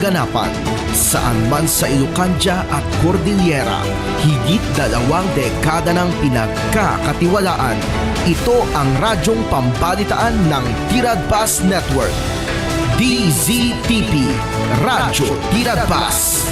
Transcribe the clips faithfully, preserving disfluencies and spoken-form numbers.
kaganapan, saan man sa Ilocandia at Cordillera, higit dalawang dekada nang pinagkakatiwalaan. Ito ang radyong pambalitaan ng Tiradpas Network. D Z T P, Radyo Tiradpas.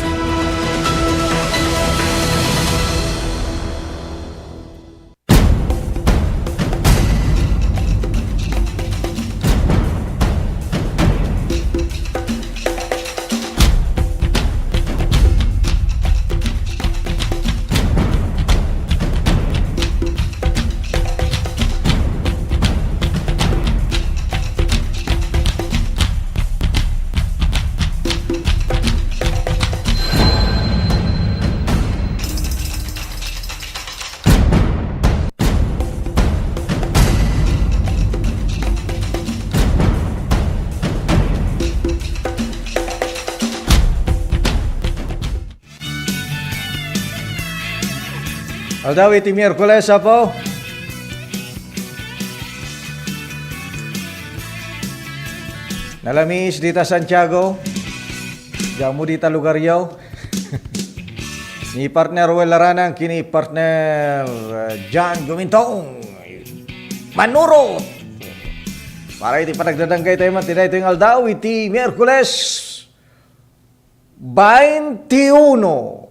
Aldaw iti Miyerkules, Apo. Nalamiis dita Santiago. Diak ammo dita lugaryo. Ni partner Ruel Laranang ken ni partner, uh, John Gumintong. Manurot. Para iti panagdadangkay tayo man, ti daytoy nga aldaw, iti Miyerkules. Baintiuno.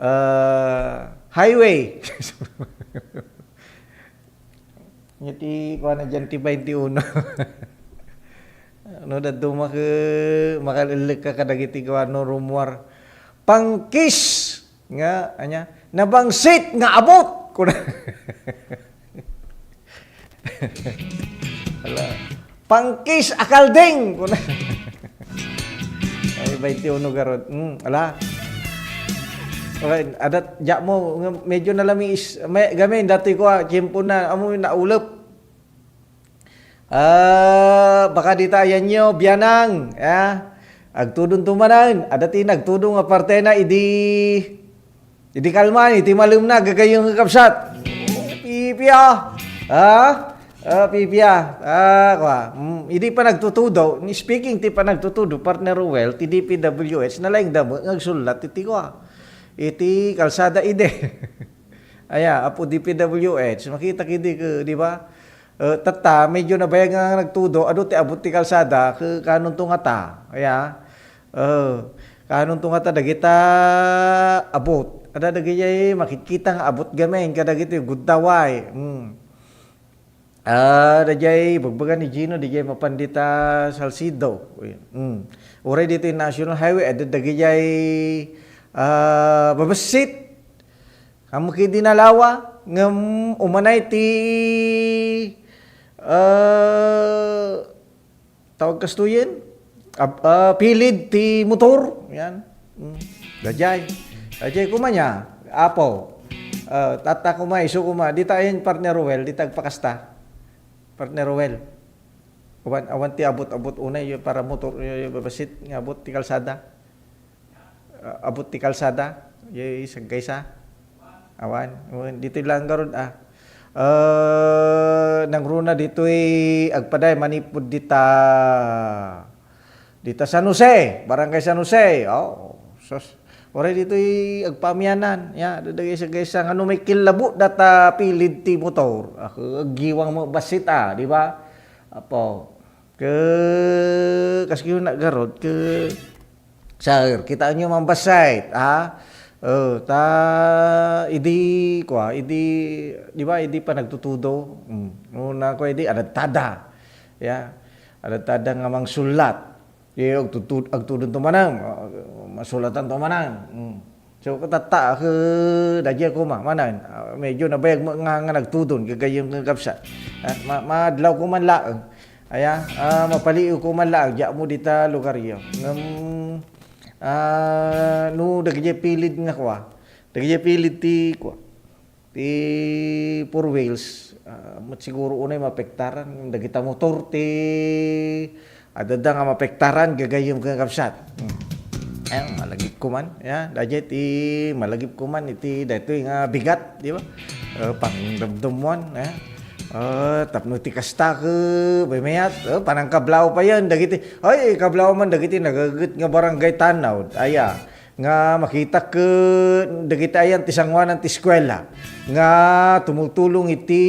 Ah, highway. Iti kuana diay ti baintiuno. No, dadduma ket makalellek ka kadagiti kuana rumuar. Pangkis nga, ania, nabangsit nga abut. Kuna. Ala. Pangkis a kalding! Kuna. Ay, baintiuno garud. Hmm, ala. Okay, adat, diak ammo, nga medyo nalamiis. May, gamin, dati ko, ah, tiyempo na, ammo, naulep. Ah, baka dita ayanyo, bianang, ah. Agtudon to manen, adat ti nagtudon nga partena, idi Idi kalman, iti malemna, gagayyem nga kabsat. Pipia. Ha? Ah, pipia. Ah, kwa. Mm, idi panagtutudo, ni speaking ti panagtutudo, partner Ruel, ti D P W H, nalaingda met nga agsullat iti kwa. Iti kalsada idi. Aya, apo D P W H, makita idi ke, di ba? Eh, tatta, medyo nabayag nga nagtudo, adu ti abut ti kalsada, ke, kanunto ngata. Aya, eh, kanunto ngata, dagita abut. Ada dagijay makitkita nga abut gamin, kadagiti guddaway. Mm. Ah, dajay, bagbaga ni Gino, dajay mapan dita Salcedo. Mm. Uray ditoy National Highway, ada dagijay, ah, babessit. Ammok idi nalawa, ngem umanay ti, ah, tawag kastoyen? Ab-, ah, pilid ti motor. Yan. Mm. Dajay. Dajay kuma niya, Apo. Ah, tatta kuma, isu kuma. Dita ayan, partner Ruel, dita agpakasta. Partner Ruel. Awan, awan ti abut-abut unay, yung para motor, yung, yung babasit nga abut ti kalsada. Ah, abut ti kalsada, jay sagkaysa. Awan, awan, ditoy lang garud, ah. Eh, nangruna ditoy agpaday manipud dita, dita San Jose, Barangay San Jose. Oh, sus. Uray ditoy agpaamianan, ya, dagdagay sagkaysa, ngano may killabu data pilid ti motor. Ako, aggiwang mo basit, ah, di ba? Apo. Ke, kas kayo na garud, ke, sir, kitaan nyo man bassit, ha? Oh, ta, idi, kwa, idi, di ba, idi panagtutudo? Mm. Una ko, idi, adattada. Ya. Adattada nga mangsulat. Di, agtutud-, agtudon to manang, ah, masulatan to manang. Mm. So, katatta, ke, dajay kuma, manan, ah, medyo nabayag mo nga, nga nagtudon, gagayyem nga kabsat. Ah, ma-, maadlaw ko man laeng. Aya, ah, mapaliw ko man laeng, diak mo dita lugaryo. Ngem, ah, no, dagijay pilid nga kwa. Dagijay pilid ti kwa. Ti four wheels, ah, met siguro unay mapektaran, dagita motor ti adda nga mapektaran, gagayyem nga kabsat. Hmm. Ay, malagip ko man, ya, dajay ti malagip ko man iti daytoy nga bigat, di ba? Eh, pangdumdumuan, ya. Ah, tapno ti kasta ket, bay mayat, ah, panangkablaaw payen dagiti, ay, kablaaw man dagiti nagaget nga barangay Tanaw, aya, nga makita ket dagiti ayan ti sanguanan ti eskuela nga tumultulong iti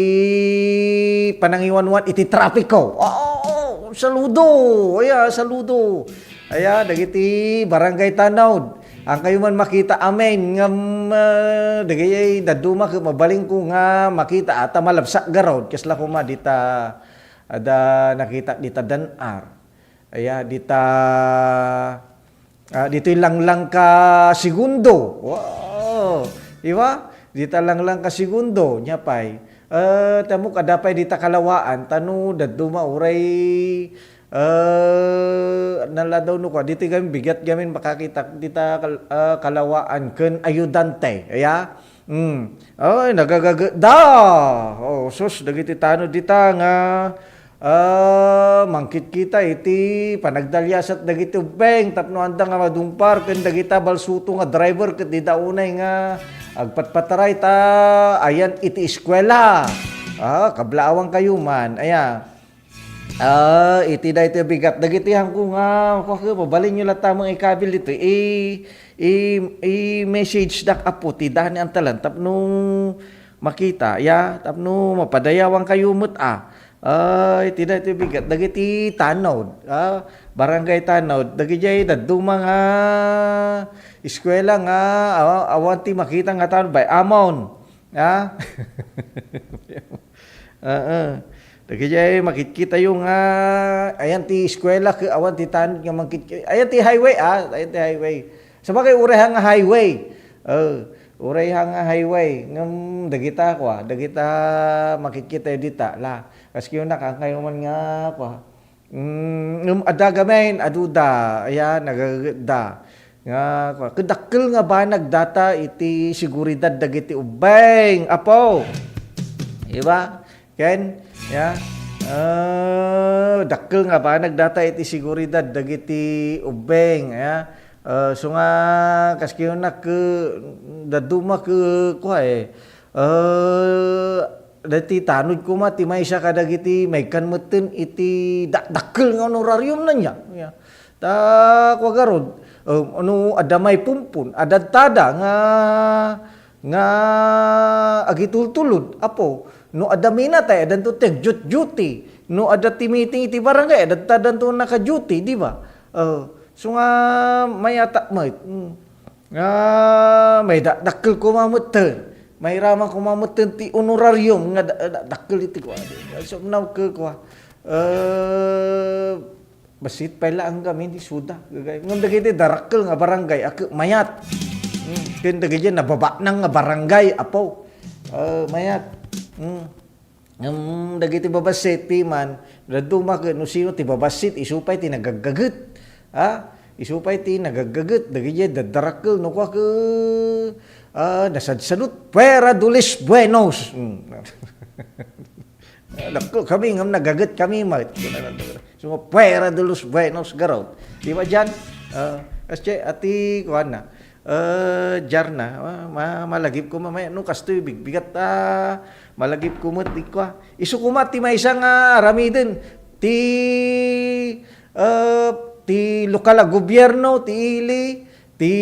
panangiwanwan iti trapiko. Oh, saludo! Aya, saludo! Aya, dagiti barangay Tanaw. Ang kayo man makita, amen, ngem, ah, dagiti dadduma ket mabalinko nga makita, ata malabsak garud, kasla koma dita, ada nakita dita Dan-ar. Aya, dita, ah, ditoy Langlangka Segundo. Wow! Di ba? Dita Langlangka Segundo, nia pay. Eh, tamok, ada pay dita kalawaan, tano dadduma uray, eh, naladaw no kua, ditoy gamin, bigat gamin makakita, dita kal-, eh, kalawaan, ken ayudante. Aya? Hmm. Ay, nagagaget da! Oh, sus, dagiti tano dita nga, ah, mangkitkita iti panagdaliasat dagiti ubbeng tapno anda nga madungpar ken dagita balsuto nga driver ket dida unay nga agpatpataray ta ayan iti eskuela. Ah, kablaawan kayo man. Aya. Ah, iti daytoy bigat. Dagiti hangko nga, kua ket, mabalinyo latta nga ikabil ditoy. I, i, i-message dak, Apo, ti Dani Antalan tapno makita, ya, tapno mapadayawan kayo met, ah. Ah, iti daytoy bigat. Dagiti Tanod, ah, Barangay Tanod. Dagijay dadduma nga eskuela nga, ah, awan ti makita nga Tanod, bay, amon. Ha? Oo. Dagijay makitkitayo nga, ayan ti eskuela, ket awan ti Tanod nga mangkit-, ayan ti highway, ah, ayan ti highway. Sabagay, uray ha nga highway. Oh, uray ha nga highway. Ngem dagita, kua, dagita makitkitayo dita, la. Kas kayuna, kankayuman nga, kua, Mm, ngem adda gamin, aduda, aya, nagagetda. Nga, kua, kadakkel nga banag data iti seguridad dagiti ubbeng, Apo. Diba? Ken, ya, eh, dakkel nga banag data iti seguridad dagiti ubbeng, ya. Eh, so nga, kas kayuna ket, dadduma ket, kua, eh, Eh, dagiti tanod koma ti maysa kadagiti maikkan metten iti dakdakkel nga honorarium na niya. Ya. Ta, kua garud, eh, no adda maipumpon, adda tada nga, nga agitultulod, Apo. No adda minatay, addanto ti agduty-duty. No adda ti meeting iti barangay, adda tadanto naka-duty, di ba? Eh, so nga, mayata met. Mm. Nga maidakdakkel koma metten. Mairaman koma metten ti honorarium nga da-, da-, dakkel iti kua. Sumnaw ket kua. Eh, bassit pay laeng gamin ti suda. Gagay. Ngem dagiti darakkel nga barangay, a ket mayat. Hmm. Ken dagiti nababaknang nga barangay, Apo. Eh, mayat. Hmm. Ngem dagiti babassit ti man, dadduma ket no sino ti babassit, isu pay ti nagaggaget. Ha? Isu pay ti nagaggaget, dagiti daddarakkel, no kua ket, ah, nasadsadut, fuera de los buenos. Hmm. Dakkel kami, ngem nagaget kami, met. So, fuera de los buenos, garud. Di ba, Jan? Ah, kasi, ati, kuan na. Eh, diar na, ah, ma-, malagip ko mamaya. No, kastoy bigbigat, ah, malagip ko met, di ko, ah. Isu koma ti maysa nga aramiden ti, eh, ti lokal a gobierno, ti ili, ti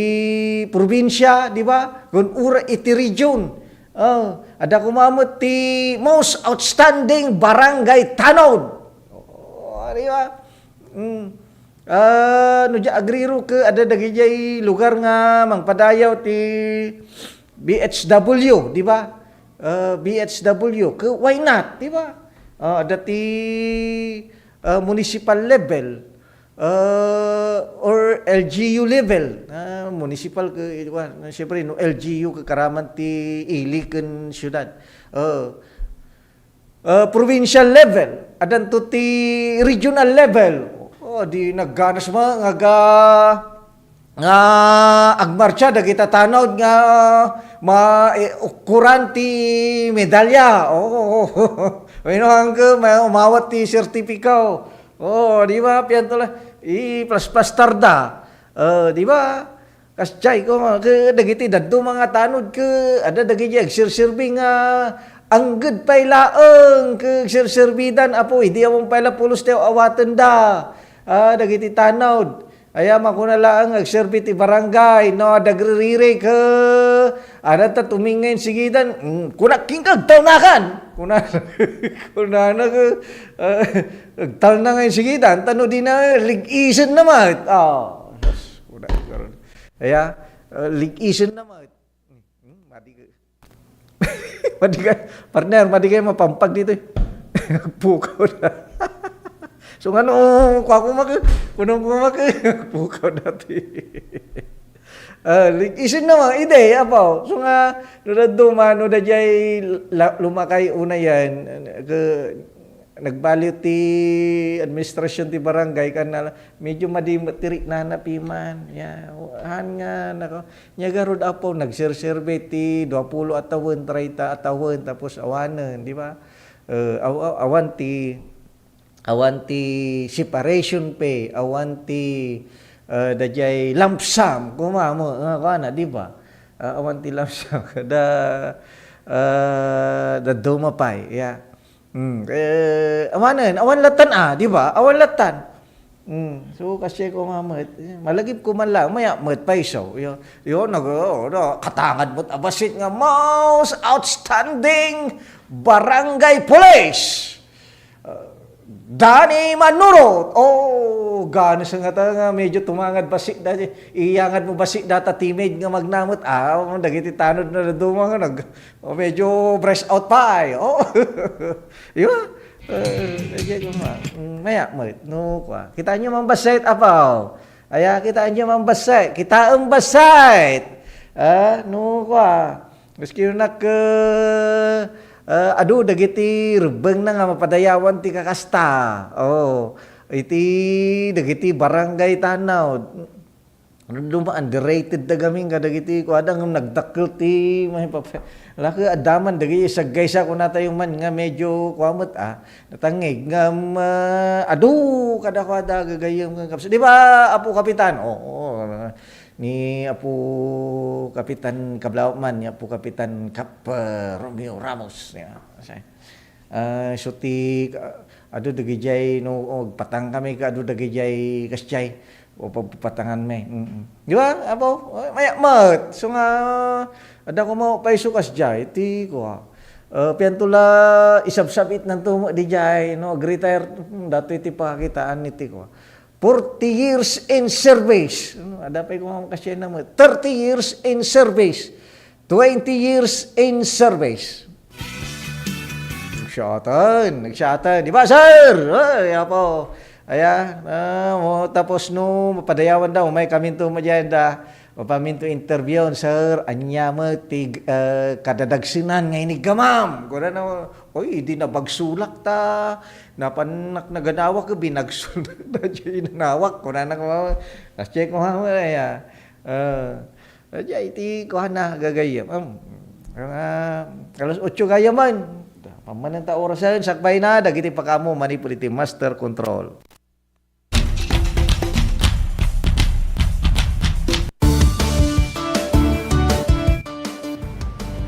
probinsia, di ba? Kun ura iti region. Oh, adda koma met ti most outstanding barangay tanod. Oh, di ba? Mm. Ah, no dia agriro ket adda dagijay lugar nga mangpadayaw ti B H W, di ba? Ah, B H W, ket why not, di ba? Ah, adda ti, ah, municipal level, ah, or L G U level. Ah, municipal ket, wa, siyempre, no L G U ket karaman ti ili ken siudad. Ah, ah, provincial level, addanto ti regional level. Oh, di nagganas ma-, nga ga-, nga agmartsa dagita tanod nga ma-, eh, ukuran ti medalya. Oh, wenno angke ma-, umawat ti sertipikao. Oh, di ba? Pian to la, i-plus-plus tarda. Oh, di ba? Kas jay ko, ke-, dagiti dadduma nga tanod ke, adda dagiti agserserbi nga, Angged pay laeng ket serserbidan, Apo, idi awan pay la pulos ti awatenda. Ah, dagiti tanod. Aya, makuna laeng agserbi ti barangay, no, dagriririk, eh, adda ta tumingngay sigidan, mm, kuna, "King, agtalnakan!" Kuna, kunana, eh, agtalna nga sigidan, ta no di na, lig-isen na met. Oh, sus, kuna, aya, eh, lig-isen na met. Hmm, madi ka. Madi ka, partner, madi kayo mapampag dito eh. Pukaw na. So, ngano, kuha ko maki, kunong ko maki, pukaw dati. Ah, lig-, isin naman, ide, apaw. So nga, no, daduma, no, da jay la-, lumakay una yan, ke, nagbaliw ti administrasyon ti barangay, kan na, medyo madi met ti riknana piman. Ya, han nga, nako, nya garud, apo, nagserserbe ti duapulo a tawen, trayta a tawen, tapos awanen, di ba? Eh, aw-, aw-, awan ti, awan ti separation pay, awan ti, eh, dayjay lump sum, kuma mo, nga kuana, di ba? Ah, awan ti lump sum, da, eh, da duma pay, ya. Hmm, eh, awanen, awan latan, ah, di ba? Awan latan. Hmm, so, kasi ko nga met, eh, malagip ko man lang, maya met pa iso. Yo, yo, nag-, oh, no, katangad mo't abasit nga most outstanding barangay police. Uh, Danny Manurot. Oh, ganas nga ta nga medyo tumangad basi da, iyangad mo basi data timid nga magnamot. Ah, dagiti tanod na duma nga nag-, Oh, medyo breast out pa, eh. Oh. Di ba? Eh, medyo ko ma-, mm, maya, met, no, kwa. Kitaan nyo man bassit, apaw. Aya, kitaan nyo man bassit. Kitaem bassit. Ah, no, kwa. Maski nak, eh, eh, adu, dagiti rebbeng na nga mapadayawan ti kakasta. Oh, iti, dagiti barangay tanaw. Ano duma, underrated da gamin kadagiti kuada ngem nagdakkel ti maipape-, laki adda man dagiti saggaysa kunatayo man nga medyo kua met, ah, natangngeg ngem, ah, adu kadakuada gagayyem nga kaps-, di ba, Apo Kapitan? Oo, ni Apo Kapitan Kablawak man, ni Apo Kapitan Kap, ah, Romeo Ramos, ya. Ah, isu ti, ah, adu dagijay no, o, agpatang kami ka adu dagijay kasjay, o, pa-, papatangan mi. Mm-mm. Di ba, Apo? Ay, maya met. So nga, adda ko mo paiso kasjay, ti kua. Ah, pianto la isabsabit nanto mo dijay, no, ag-retire, hmm, datoy ti pakakitaan ni ti kua. Forty years in service. Ano, ada pa'y kumama kasi na mo. Thirty years in service. Twenty years in service. Nagsiatan, nagsiatan. Di ba, sir? Ay, apo. Aya, ah, mo, tapos no, mapadayawan daw, may kaminto mo dyan da. Mapaminto interview, sir, anya mo, tig, eh, kadadagsinan nga iniggamam. Kuna na, oy, di na bagsulak ta. Napanak naganawak, binagsul na, na, inanawak. Kuna na, kasi ko, mama, ya. Eh, Adjay iti kuana gagayyem. Em, ah, alas otso gayam man. Pammanen ta orasen, sakbay na, dagiti pakaammo manipud iti master control.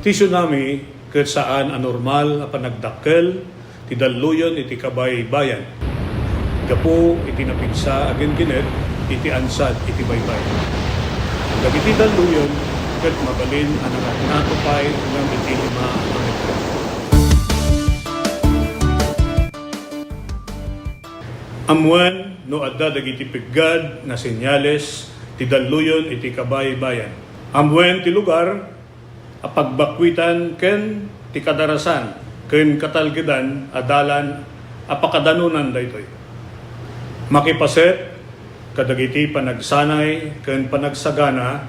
Ti tsunami ket saan a normal a panagdakkel ti dalluyon iti kabaybayan gapu iti napigsa a ginginet iti ansad iti baybay. Dagiti dalluyon ket mabalin a nangatngato pay ngem iti lima a metro. Ammoen no adda dagiti peggad nga senyales ti dalluyon iti kabaybayan. Ammoen ti lugar a pagbakkuitan ken ti kadarasan ken katalgedan a dalan a pakadanonan daytoy. Makipaset kadagiti panagsanay ken panagsagana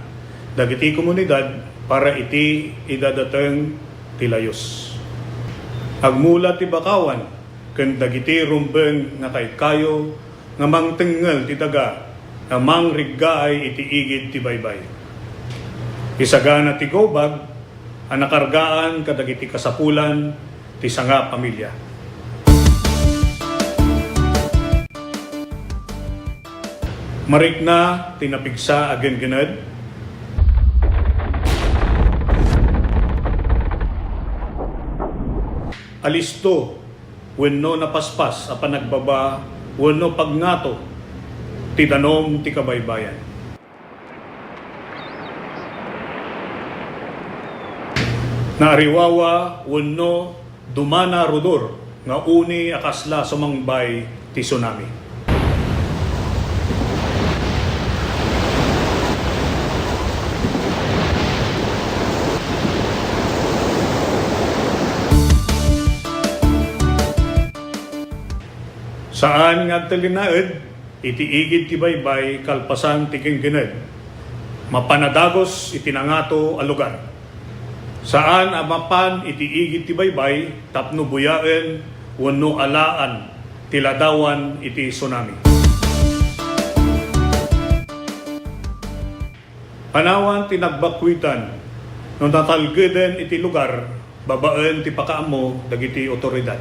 dagiti komunidad para iti idadateng ti layus. Agmula ti bakawan ken dagiti rumbeng nga kaykayo nga mangtengngel ti daga nga mangriggaay iti igid ti baybay. Isagana ti go bag a nakargaan kadagiti kasapulan ti sanga a pamilia. Marikna ti napigsa a gingined. alisto wenno napaspas a panagbaba wenno pagngato ti danum ti kabaybayan. Naariwawa wenno dumana rudor nga uni a kasla sumangbay ti tsunami. Saan nga agtalinaed iti igid ti baybay kalpasan ti genggened. Mapanda dagus iti nangato a lugar. Saan a mapan iti igid ti baybay tapno buyaen wenno alaan ti ladawan iti tsunami. Panawan ti nagbakuitan no natalgeden iti lugar babaen ti pakaammo dagiti otoridad.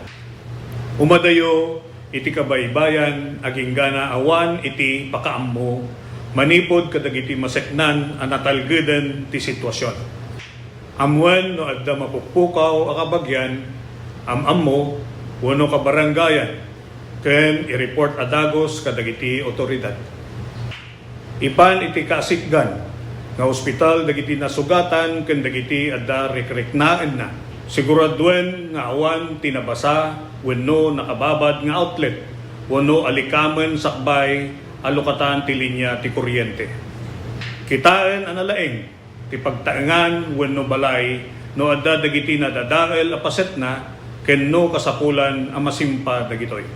Umadayo iti kabaybayan agingga awan iti pakaammo manipud kadagiti maseknan a natalgeden ti sitwasion. Ammoen no adda mapukpukaw a kabagian, am-ammo, wenno kabarangayan, ken i-report a dagus kadagiti otoridad. Ipan iti kasikgan nga ospital dagiti nasugatan ken dagiti adda rikriknaenna. Siguraduen nga awan ti nabasa wenno nakababad nga outlet wenno alikamen sakbay a lukatan ti linia ti kuryente. Kitaen a nalaing ti pagtaengan wenno balay no adda dagiti nadadael a pasetna ken no kasapulan a masimpa dagitoy.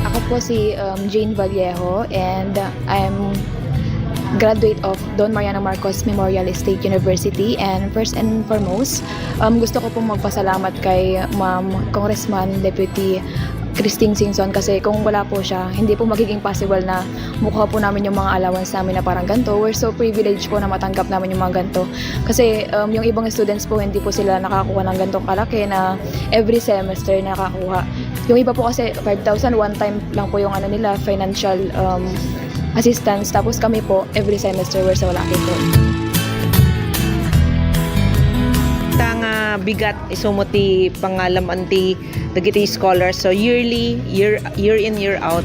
Ako po si, um, Jane Vallejo, and I'm graduate of Don Mariano Marcos Memorial State University. And first and foremost, um, gusto ko pong magpasalamat kay Ma'am Congressman Deputy Christine Singson, kasi kung wala po siya, hindi po magiging possible na makuha po namin yung mga allowance namin na parang ganito. We're so privileged po na matanggap namin yung mga ganito. Kasi, um, yung ibang students po, hindi po sila nakakuha ng ganitong kalaki na every semester nakakuha. Yung iba po kasi five thousand, one time lang po yung ano nila, financial, um, assistance. Tapos kami po, every semester, we're so lucky po. Ta nga bigat isumo ti pangalam-an ti dagiti scholars. So yearly, year, year in, year out,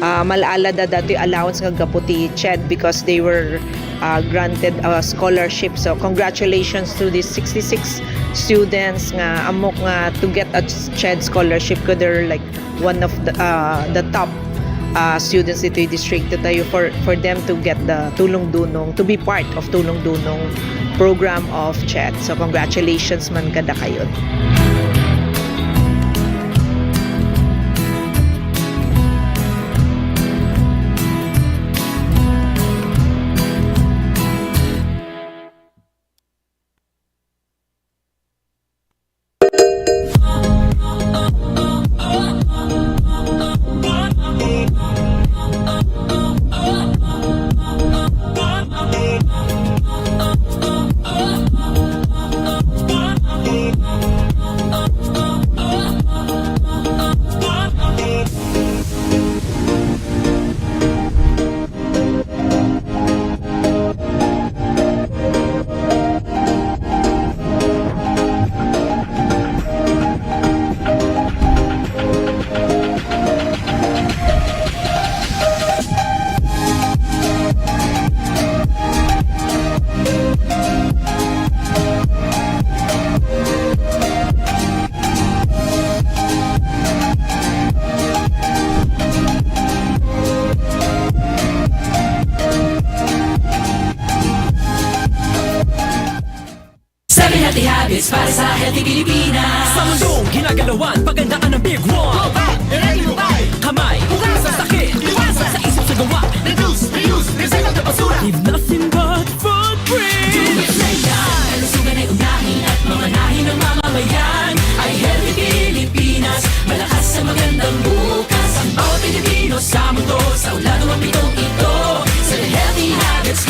ah, mal-ala da dati allowance nga gapu ti CHED because they were, ah, granted a scholarship. So congratulations to these sixty-six students nga ammok nga to get a CHED scholarship, ko they're like one of the, ah, the top, ah, students ditoy distrito tayo for, for them to get the Tulong Dunong, to be part of Tulong Dunong program of CHED. So congratulations man kada kayo. Seven healthy habits para sa healthy Pilipinas. Sa mundong ginagalawan, pagandaan ang Big One. Go back, i-ready mo tayo. Kamay, hugasan, sakit, iwasan. Sa isip, sa gawa. Reduce, reuse, recycle the basura. Leave nothing but footprints. Do it na yan. Kalusugan ay unahin at mamanahin ng mamamayan. Ay healthy Pilipinas, malakas sa magandang bukas. Ang bawat Pilipino sa mundo, sa ulado ang pitong ito. Sa healthy habits,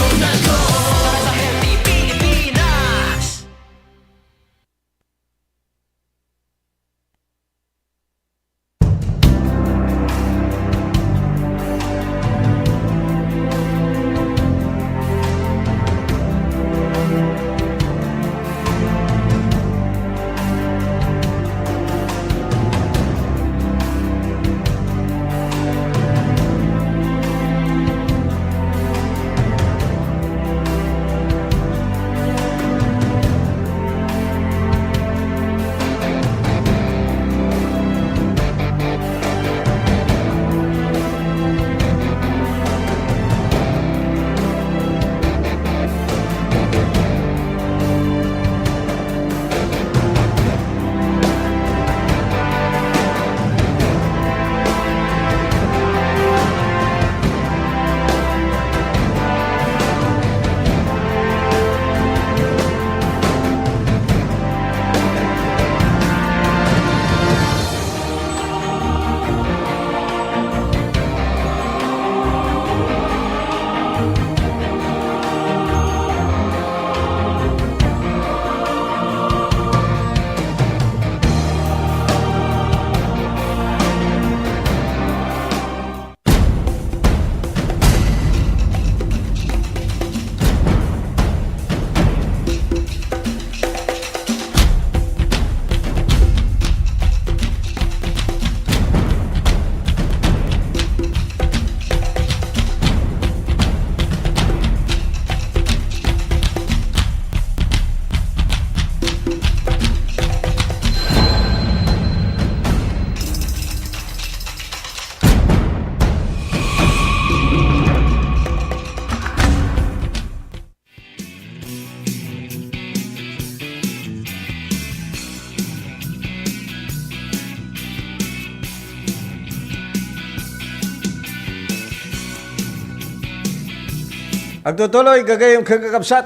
Agtutuloy, gagayem ken kakabsat,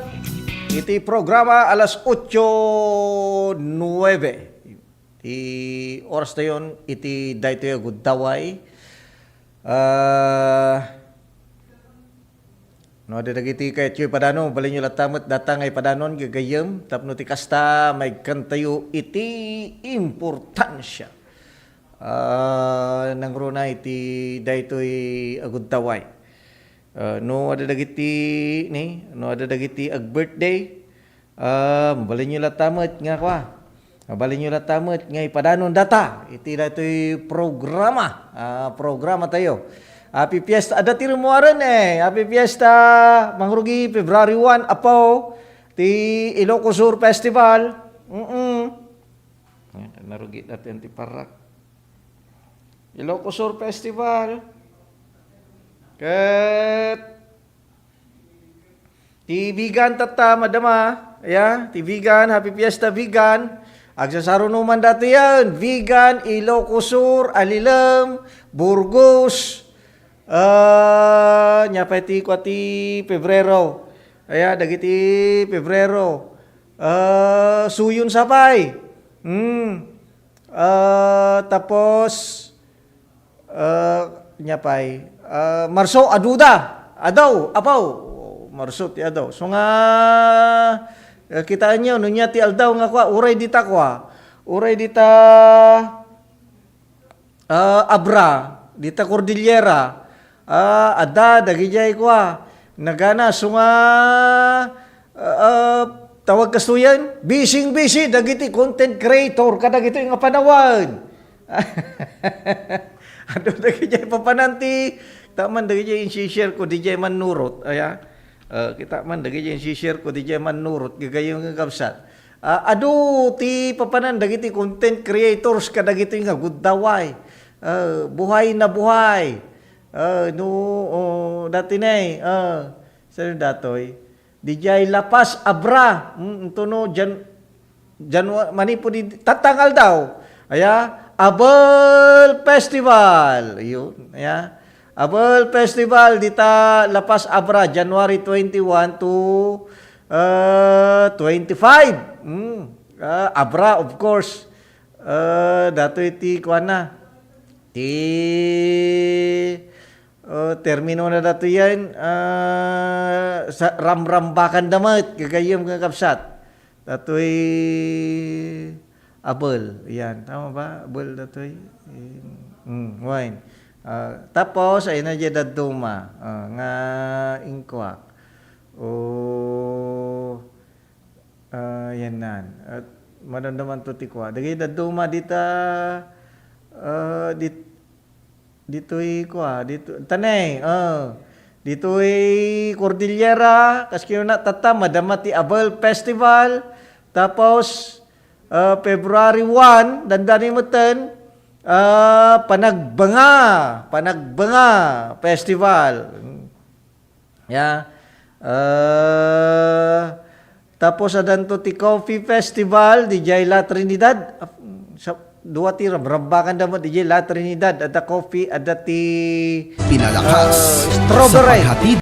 iti programa alas otso nuebe. Ti oras tayon iti daytoy a gundaway. Ah, no, adda dagiti kayatyo ipadanon, balinyo latta met data nga ipadanon, gagayem, tapno ti kasta, maikkantayo iti importansia. Ah, nangruna iti daytoy a gundaway. Ah, no adda dagiti, ni, no adda dagiti ag-birthday, ah, mabalinyo latta met nga kua. Mabalinyo latta met nga ipadanon data iti daytoy programa. Ah, programa tayo. Happy Fiesta. Adda ti rummuaren, eh. Happy Fiesta, mangrugi, February one, Apo, ti Ilocos Sur Festival. Mm-mm. Ayan, narugi natin ti parak. Ilocos Sur Festival. Ket ti Vigan tatta, madama. Ya, ti Vigan, Happy Fiesta Vigan. Agsasarunoman datoyen, Vigan, Ilocos Sur, Alilem, Burgos. Ah, nia pay ti kua ti Pebrero. Aya, dagiti Pebrero. Ah, Suyon sa pay. Hmm. Ah, tapos, ah, nia pay, ah, Marso, aduda. Adaw, apaw. Marso ti adaw. So nga, eh, kitaenyo, no nia ti aldaw nga kua, uray dita kua. Uray dita, ah, Abra, dita Cordillera. Ah, adda, dagidiay kua. Nagana, so nga, ah, ah, tawag kastoyen, busy-busy dagiti content creator kadagitoy nga panawen. Adu dagidiay papanan ti, taman dagidiay insi-share ko, didiay mannurot, aya. Ah, kita man dagidiay insi-share ko, didiay mannurot, gagayem nga kabsat. Ah, adu ti papanan dagiti content creators kadagitoy nga gundaway. Ah, buhay na buhay. Ah, no, oh, dati nay, ah, saan datoy? Didiay La Paz, Abra. Mm, ito no, Jan-, Janua-, manipud di, tatta nga aldaw. Aya, Abel Festival. Yun, aya. Abel Festival dita La Paz, Abra, January twenty-one to, uh, twenty-five. Mm. Ah, Abra, of course. Ah, datoy ti kuana. Ti, ah, termino na datoy yan, ah, sa, ramrambakan da met, gagayem nga kabsat. Datoy Abel, yan. Tama ba? Abel datoy? Mm, wine. Ah, tapos, ay na dya dadduma, ah, nga inkuak. O, ah, yan nan. At madamdaman to ti kua. Dagay dadduma dita, ah, dit-, ditoy kua, dito, tanay, ah. Ditoy Cordillera, kas kinuna, tatta, madama ti Abel Festival. Tapos, ah, February one, dandani metten, ah, Panagbenga, Panagbenga Festival. Ya. Ah, tapos adanto ti Coffee Festival, didiay La Trinidad. Sa, dua ti ramrambakan da met, didiay La Trinidad, adda coffee, adda ti, Pinalakas ah, strawberry. Sa paghatid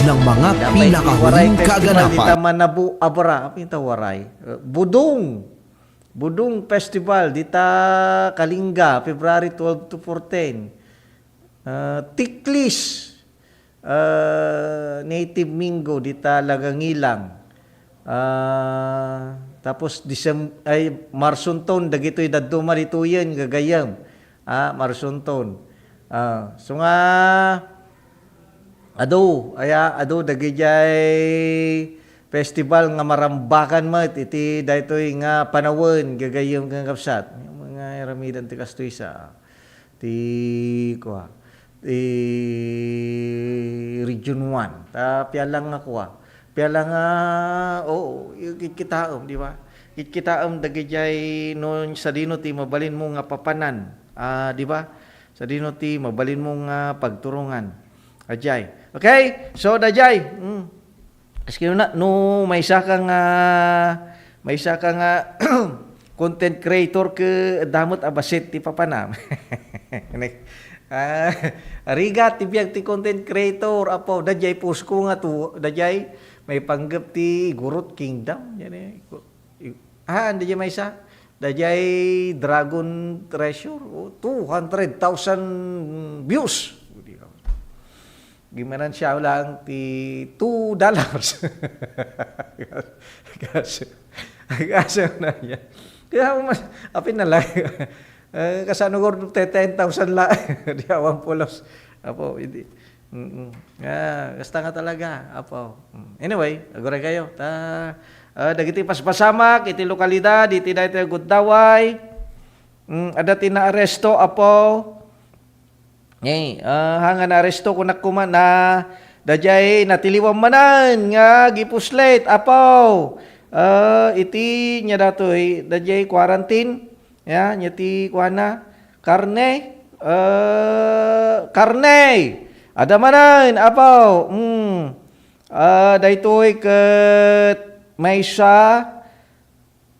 ng mga Napay ti pinakahuling waray festival kaganapan. Dita Manabo, Abra. Apay ta waray? Eh, Budong. Budong Festival dita Kalinga, February twelve to fourteen. Ah, Tiklis, ah, Native Mingo dita Lagangilang. Ah, tapos Decem-, ay, Marsonton, dagitoy dadduma ditoyen, gagayem. Ah, Marsonton. Ah, so nga, adu, aya, adu, dagidiay festival nga marambakan met iti daytoy nga panawen, gagayem ken kabsat. Nga aramiden ti kastoy sa ti, kua, ti Region one. Ta, piala nga kua. Piala nga, oo, kitkitaem, di ba? Kitkitaem dagidiay no sadino ti mabalinmo nga papanan. Ah, di ba? Sadino ti mabalinmo nga pagturongan. Ajay. Okay? So, dajay. Mm. Aski na, no, maysa ka nga, maysa ka nga content creator ket adda met a bassit ti papanam. Ne, Ah, rigat ti biag ti content creator, apo, daydiay post ko nga tu-, daydiay maipanggep ti Gurut Kingdom, yan eh. Ku-, i-, ah, daydiay maysa, daydiay Dragon Treasure, oh, two hundred thousand views. Gimanan siya lang ti two dollars. Kasi, kasi na niya. Kaya mas, apin na lang. Eh, kasano ko te ten thousand la, di awan pulos. Apo, hindi. Mm-mm. Ah, basta nga talaga, apo. Mm. Anyway, aguray kayo. Ta, ah, dagiti paspasamak, iti lokalidad, iti daytoy Gundaway. Mm, adda ti naaresto, apo. Ngay, ah, hanga naaresto ko na kuma na, daydiay natiliwan manen nga gipuslit, apo. Ah, iti nia datoy, daydiay quarantine. Ya, nia ti kuana, karne, eh, karne. Adda manen, apo. Mm. Ah, daytoy ket maysa,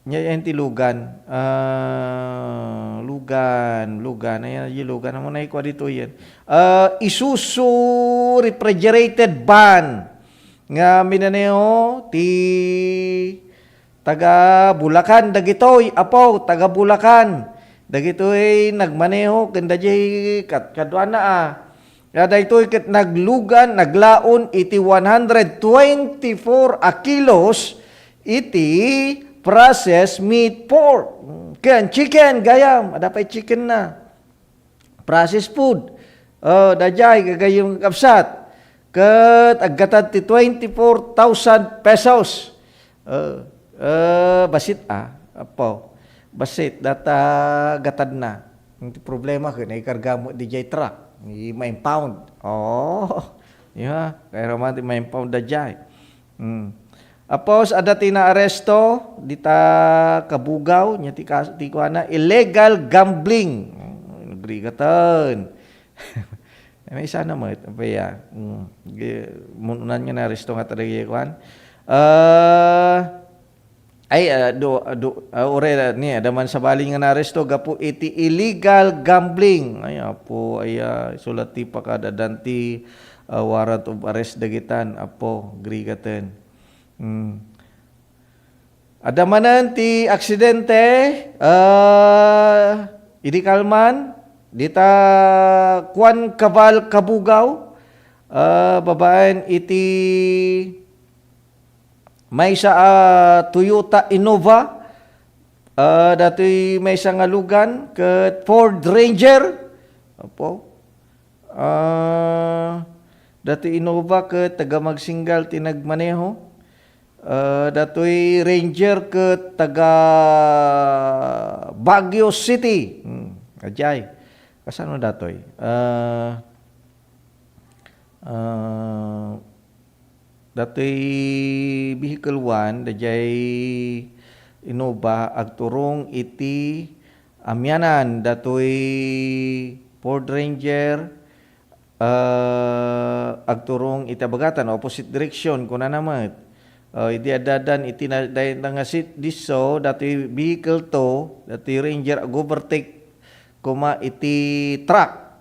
nia, yan ti lugan. Ah, lugan, lugan. Ayan, yung lugan. Amo na ikwa dito yan. Ah, Isuzu refrigerated van. Nga minaneho ti taga Bulacan dagitoy, apo, taga Bulacan. Dagitoy nagmaneho ken daydiay kad-, kaduana a. Nga daytoy ket naglugan, naglaon iti one hundred twenty-four a kilos iti processed meat pork. Ken chicken, gayam, adda pay chicken na. Processed food. Oh, daydiay, gagayyem nga kabsat. Ket aggatad ti twenty-four thousand pesos. Oh, eh, basit, ah, apo. Basit, data gatadna. Ang problema, kung naikarga mo di jay truck, di ma-impound. Oh, yeah, kaya naman di ma-impound da jay. Hmm. Apos, adda ti naaresto, dita Kabugaw, nya ti kas-, ti kuana, illegal gambling. Hmm, agree ka ton. May isa na met, apa ya? Hmm. Gi-, mununan nga naaresto nga talaga yung kuan. Ah, ay, ah, do, do, ah, ure, ah, ni, adda man sabali nga naaresto, gapu iti illegal gambling. Ay, apo, ay, ah, sulat ti pakadadan ti, ah, warrant of arrest dagitan, apo, agree ka ton. Hmm. Adda manen ti aksidente, ah, idi kalman, dita Juan Cabal Kabugaw, ah, babaen iti maysa a Toyota Innova, ah, datoy maysa nga lugan, ket Ford Ranger. Apo. Ah, datoy Innova ket taga Magsingal ti nagmaneho. Ah, datoy Ranger ket taga Baguio City. Hmm, ajay. Kasano datoy? Ah, ah, datoy vehicle one, dayjay Innova, agturong iti Amianan, datoy Ford Ranger, ah, agturong iti abagatan, opposite direction, kunana met. Ah, idi addadan iti na-, dayta nga sit-, disso, datoy vehicle two, datoy Ranger, ag-overtake koma iti truck.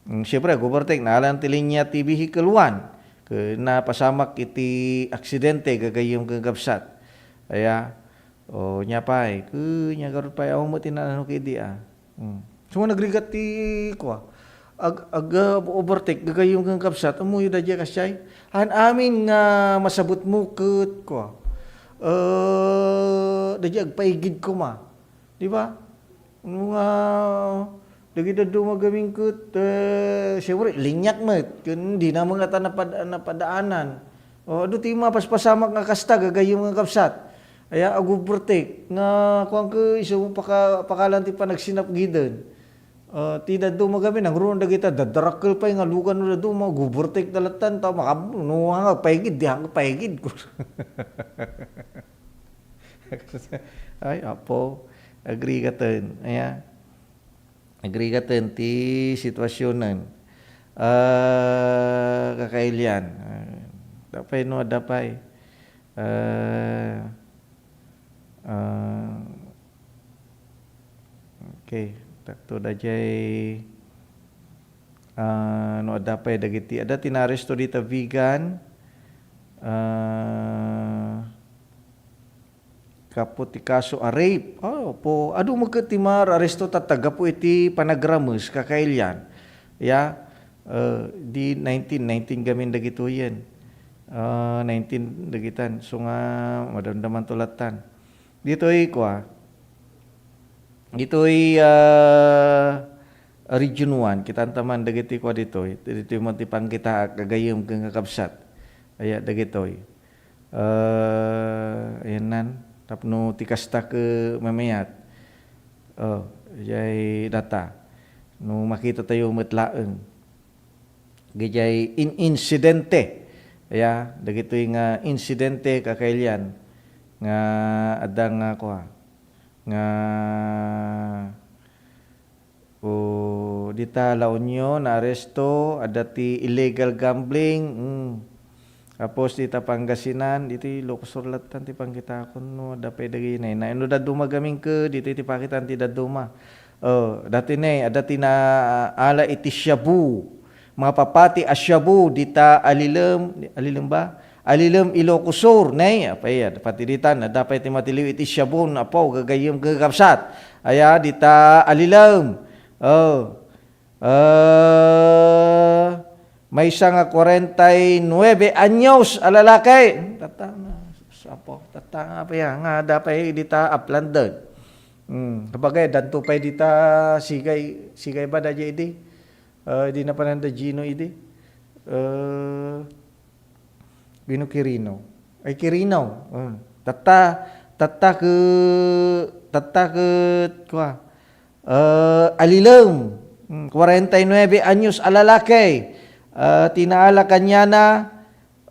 Mm, siyempre, ag-overtake, naalan ti linya ti vehicle one. Ket napasamak iti aksidente, gagayyem ken kabsat. Aya, o, nia pay, ket nia garud pay, awan met ti naan-ano kadi, ah. Mm. So, nagrigat ti, kua, ag-, ag-, ah, overtake, gagayyem ken kabsat, ammoyo dayjay kasjay. Haan amin nga masabutmo ket, kua, eh, dayjay agpaigid koma. Di ba? Nga, dagiti dadduma gamin ket, eh, siyempre, linya met. Ken dina met ngata napad-, napadaanan. O, adu ti mapaspasamak nga kasta, gagayyem nga kabsat. Aya, ag-overtake. Nga, kuan ket, isu paka-, pakalan ti panagsinapgiden. Ah, ti dadduma gamin, nangruna dagita, daddarakkel pay nga lugan no dadduma, ag-overtake da latta, ta makab-, no, nga, paigid, di nga paigid. Ay, apo, agree ka ten. Aya. Agree ka ten ti situasionen. Ah, kakailian. Ah, dapay no, dapay. Ah, ah, okay. Takto da jay. Ah, no adda pay dagiti, adda ti naaresto dita Vigan, ah, gapu ti kaso a rape. Ah, po, adu met ket ti maaresto tatta gapu iti panagrames, kakailian. Ya, eh, di nineteen, nineteen gamin dagitoyen. Ah, nineteen dagitan. So nga, madamdaman to lattan. Ditoy, kua, ditoy, ah, Region one, kitantaman dagiti kua ditoy. Ditoy met ti pangkitaak, gagayyem ken kakabsat. Aya, dagitoy. Eh, ayannan, tapno ti kasta ket mamayat. Oh, jay data. No makitatayo met laeng. Gijay in-, insidente. Aya, dagitoy nga insidente, kakailian, nga adda nga kua, nga, o, dita La Union, naaresto, adda ti illegal gambling, mm. Tapos dita Pangasinan, ditoy Ilocos Sur lattan ti pangkitakon, no, adda pay dagiti nay-, nay-, no dadduma gamin ket, ditoy ti pakitaan ti dadduma. Oh, dati nay, adda ti naala iti shabu. Mapapati a shabu, dita Alilem, Alilem ba? Alilem, Ilocos Sur, nay, apay, pati ditan, adda pay ti matiliw iti shabu, apo, gagayyem, kakabsat. Aya, dita Alilem. Oh. Ah, maysa nga kwarenta y nuebe anyos a lalaki. Tatta, apo, tatta nga apay, nga adda pay dita Upland. Hmm, sabagay, addanto pay dita Sigay, Sigay ba daydiay idi? Ah, idi napanan da Gino idi. Ah, Gino Quirino. Ay, Quirino. Hmm. Tatta, tatta ke-, tatta ket, kua, ah, Alilem. Hmm, kwarenta y nuebe anyos a lalaki. Ah, ti naala kaniana,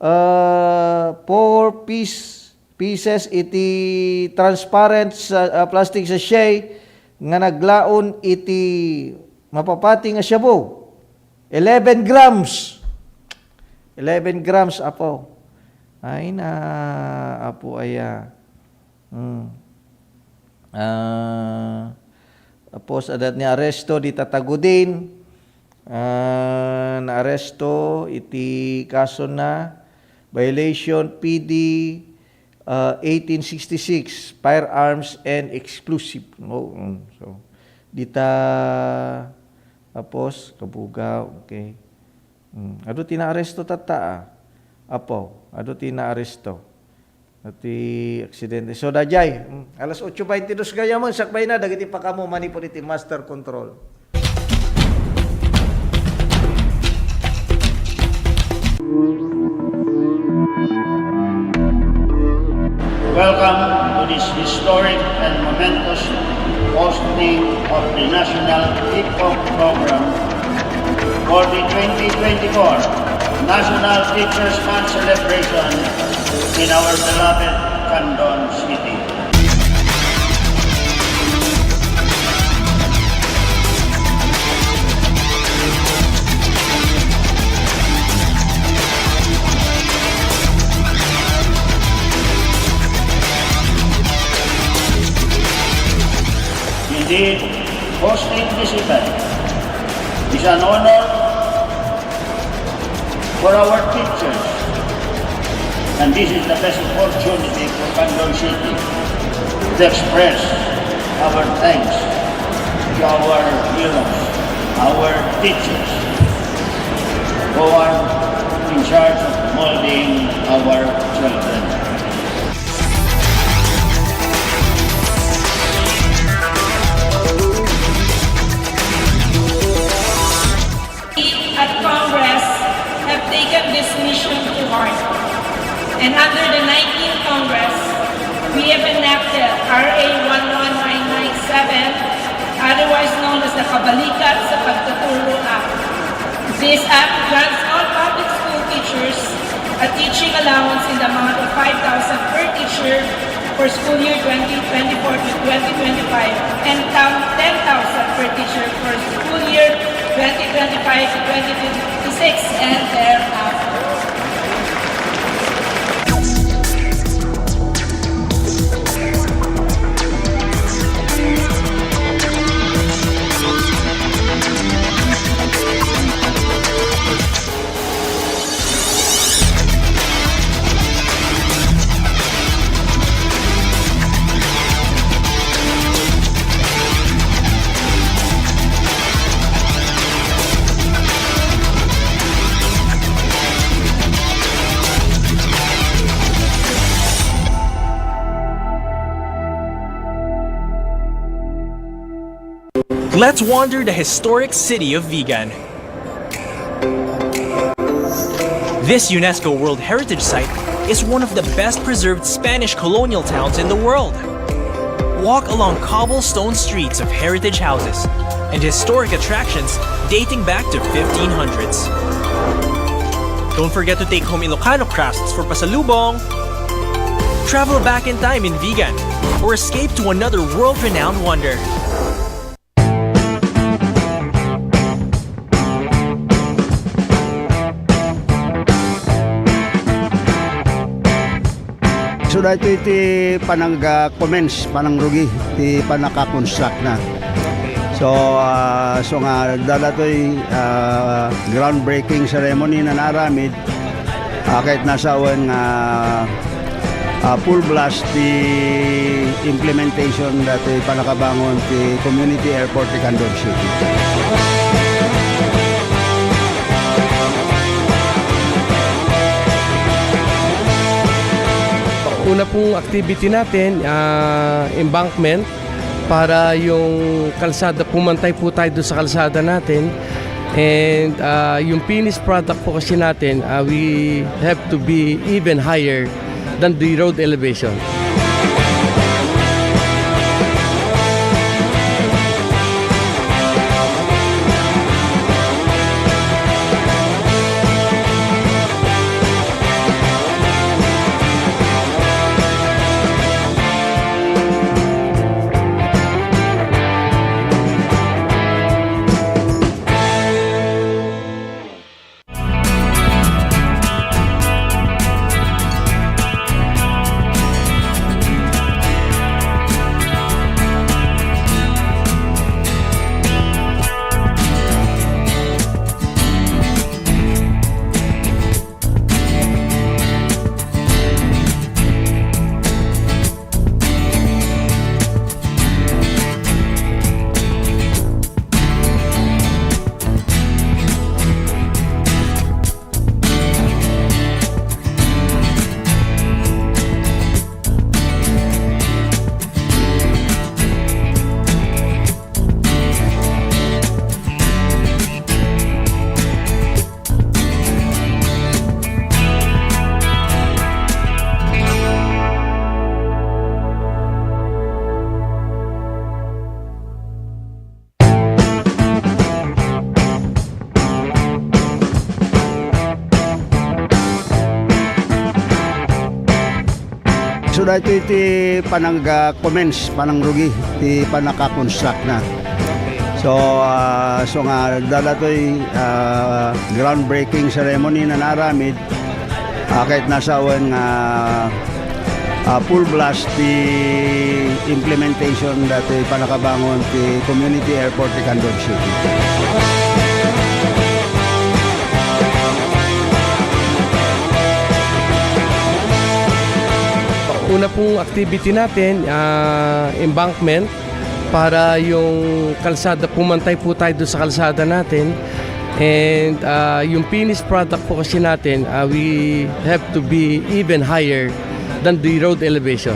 ah, four piece pieces iti transparent sa-, ah, plastic sachet nga naglaon iti mapapati nga shabu. Eleven grams. Eleven grams, apo. Ay na, apo aya. Hmm. Ah, tapos adda ti naaresto dita Tagudin. Ah, naaresto iti kasona, violation P D, ah, eighteen sixty-six, firearms and explosive. No, mm, so, dita, tapos, Cabugao, okay. Mm, adu ti naaresto tatta, ah. Apo, adu ti naaresto. Iti aksidente. So, daydiay, mm, alas otso baintidos gayam, sakbayna dagiti pakaammo manipud iti master control. Welcome to this historic and momentous hosting of the National Hip Hop Program for the twenty twenty-four National Teachers' Month celebration in our beloved Candon City. Indeed, hosting this event is an honor for our teachers, and this is the best opportunity for Candon City to express our thanks to our heroes, our teachers, who are in charge of molding our children. At Congress have taken this mission to heart. And under the nineteenth Congress, we have enacted R A one one nine nine seven, otherwise known as the Kabalikat sa Pagtuturo Act. This act grants all public school teachers a teaching allowance in the amount of five thousand per teacher for school year twenty twenty-four to twenty twenty-five and tam-, ten thousand per teacher for school year twenty twenty-five to twenty twenty-six and thereafter. Let's wander the historic city of Vigan. This UNESCO World Heritage Site is one of the best preserved Spanish colonial towns in the world. Walk along cobblestone streets of heritage houses and historic attractions dating back to fifteen hundreds. Don't forget to take home Ilocano crafts for pasalubong. Travel back in time in Vigan or escape to another world-renowned wonder. So, daytoy ti panag-, ah, commence, panangrugi ti panaka-construct na. So, ah, so nga, daytoy, ah, groundbreaking ceremony nga naaramid, ah, ket nasawen nga, ah, full blast ti implementation daytoy panakabangon ti community airport ti Candon City. Una pong activity natin, ah, embankment para yung kalsada, pumantay po tayo doon sa kalsada natin. And, ah, yung finished product po kasi natin, ah, we have to be even higher than the road elevation. So, daytoy ti panag-, ah, commence, panangrugi ti panaka-construct na. So, ah, so nga, daytoy, ah, groundbreaking ceremony nga naaramid, ah, ket nasawen nga, ah, full blast ti implementation daytoy panakabangon ti community airport ti Candon City. Una pong activity natin, ah, embankment para yung kalsada, pumantay po tayo doon sa kalsada natin. And, ah, yung finished product po kasi natin, ah, we have to be even higher than the road elevation.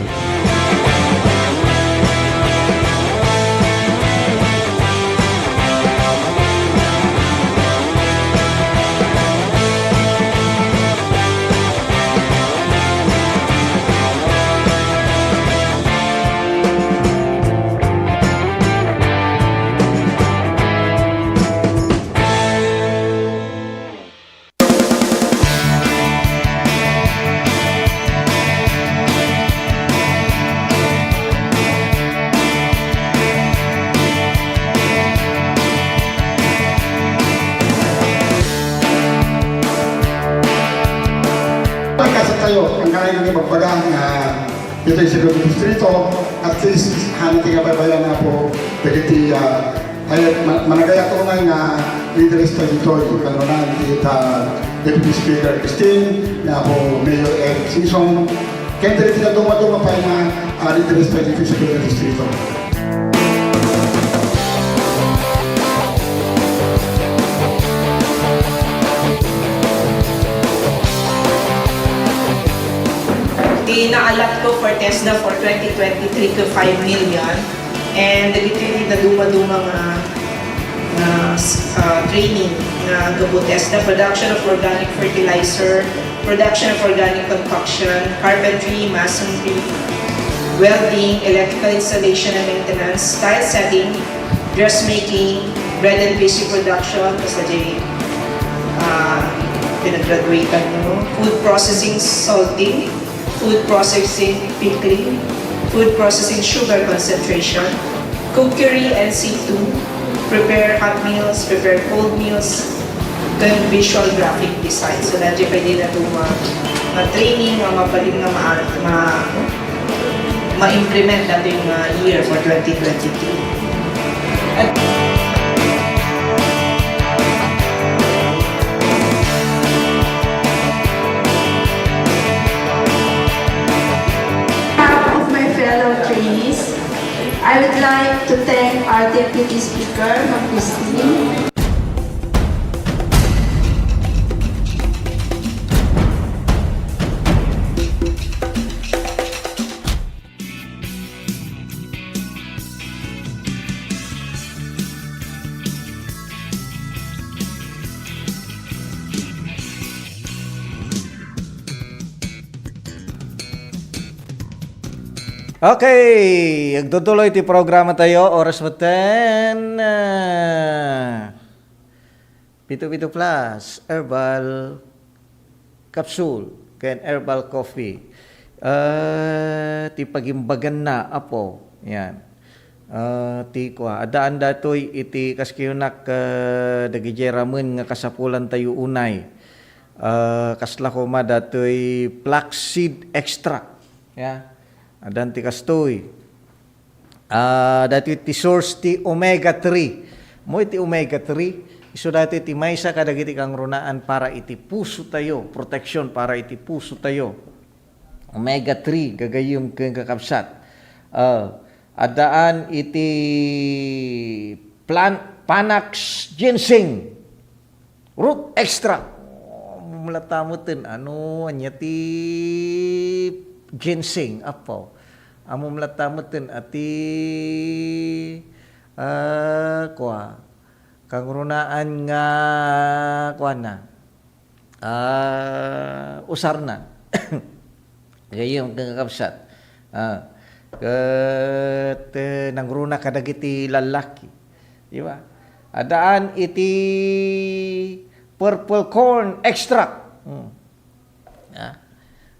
Pagkasat tayo, ang kaya nga magbaga nga ditoy sa Distrito, at least, hana ti kabaybayan nga po, dagiti, ah, ay, ma-, managayat unay nga leaders tayo ditoy, kano na, ti, ah, Deputy Speaker Christine, nga po Mayor Eric Singson, ken dagiti dumaduma pay nga, ah, leaders tayo ditoy sa Distrito. Ti naalat ko for TESDA for twenty twenty-three to five million. And dagiti nadumaduma nga, nga, ah, training nga gapu ti, as the production of organic fertilizer, production of organic construction, carpentry, masonry, welding, electrical installation and maintenance, tile setting, dressmaking, bread and pastry production, basta di, ah, pinagraduatean mo, food processing, salting, food processing, pickling, food processing, sugar concentration, cookery and situ, prepare hot meals, prepare cold meals, ken visual graphic design. So, daytoy pwede nato ma-, ma-training, nga mabalin nga ma-, ma-, ma-implement nato yung, uh, year for twenty twenty-three. At behalf of my fellow trainees, I would like to thank our Deputy Speaker, Ma'am Christine. Okay, agtutuloy ti programa tayo, oras mo ten, ah, Pito Pito Plus, Herbal Capsule, ken Herbal Coffee. Ah, ti pagimbaganna, Apo, yan. Ah, ti kua, addaan datoy iti kas kayunak, ah, dagiti ramen nga kasapulan tayo unay. Ah, kasla koma datoy flaxseed extract. Ya. Addan ti kastoy. Ah, daytoy ti source ti omega three. Mo iti omega three, isu daytoy ti maysa kadagiti kangrunaan para iti puso tayo, protection para iti puso tayo. Omega three, gagayyem ken kakabsat. Ah, addaan iti plant, Panax ginseng. Root extract. Ammom latta meten, ano, ania ti ginseng, Apo. Ammom latta meten a ti, ah, kua, kangrunaan nga, kuana, ah, usarna. Gayyem ken kakabsat. Ah, ket, eh, nangruna kadagiti lallaki. Di ba? Addaan iti purple corn extract. Hmm. Ah.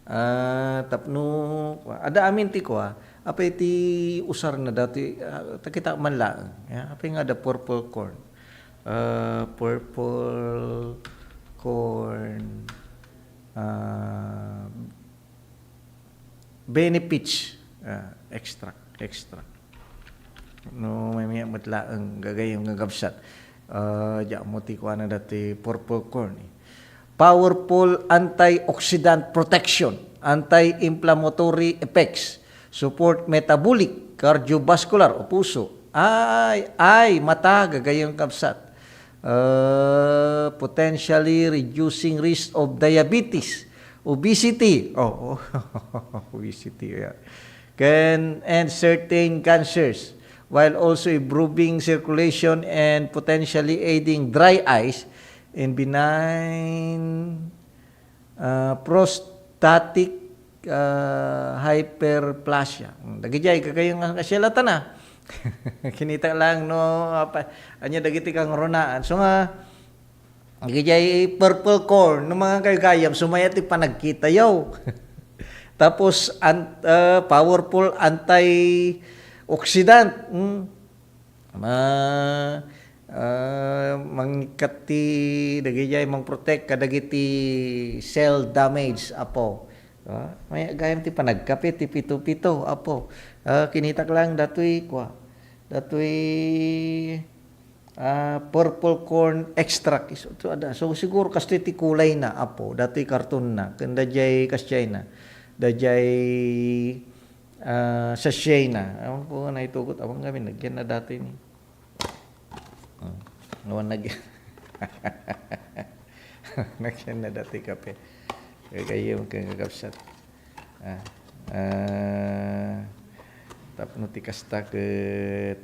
Ah, tapno, adda amin ti kua, apay ti usarna dati, ah, ta kita man laeng. Ya, apay nga adda purple corn. Ah, purple corn, ah, benefits, ah, extract, extract. No, maymayat met laeng gagayyem nga kabsat. Ah, diak mo ti kuana dati purple corn, eh. Powerful antioxidant protection, anti-inflammatory effects, support metabolic, cardiovascular, o puso, ay, ay, mata, gagayyem kabsat. Uh, potentially reducing risk of diabetes, obesity. Oh, oh. Obesity, yeah. Can, and certain cancers, while also improving circulation and potentially aiding dry eyes in benign ah, prostatic, ah, hyperplasia. Hmm, dagidiay, kagayyem nga, nga siya latana. Kinita lang, no, apa, anya dagiti kangrunaan. So nga, dagidiay purple corn, no, mga kayo gayam, sumaya ti panagkita, yo. Tapos, an-, ah, powerful antioxidant. Hmm. Ma-, ah, mangikkat ti dagidiay mangprotect kadagiti cell damage, Apo. Ah, may gayam ti panagkape, ti pito-pito, Apo. Ah, kinitak lang datoy, kua, datoy, ah, purple corn extract. So, so, ada. So, siguro kastoy ti kulay na, Apo. Datoy karton na. Ken daydiay, kasdiay na. Daydiay, ah, sachet na. Awan ko nga naitugot. Awan kami, nagyan na dati ni. Hmm. Awan nag-, nagyan na dati kape. Kagayyem ken kakabsat. Ah, ah, Tapno ti kasta ket,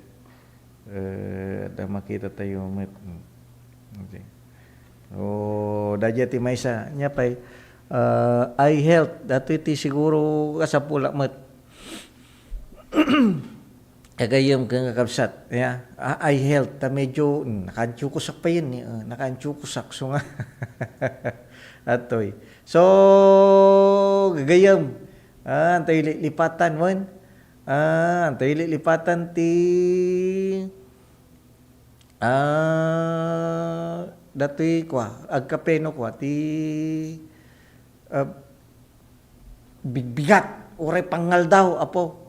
eh, adda makitatayo met. Mm. Okay. O, daydiay ti maysa. Ania pay, ah, eye health. Datoy ti siguro kasapul met. Gagayyem ken kakabsat, ya. Ah, eye health, ta medyo, mm, nakaantiukosak pay ni, ah, nakaantiukosak. So nga, atoy. So, gagayyem, ah, antoy li-, lipatan, wen? Ah, antoy li-, lipatan ti, ah, datoy kua, agkapeno kua, ti, ah, bigbigat, uray pangngaldaw, Apo,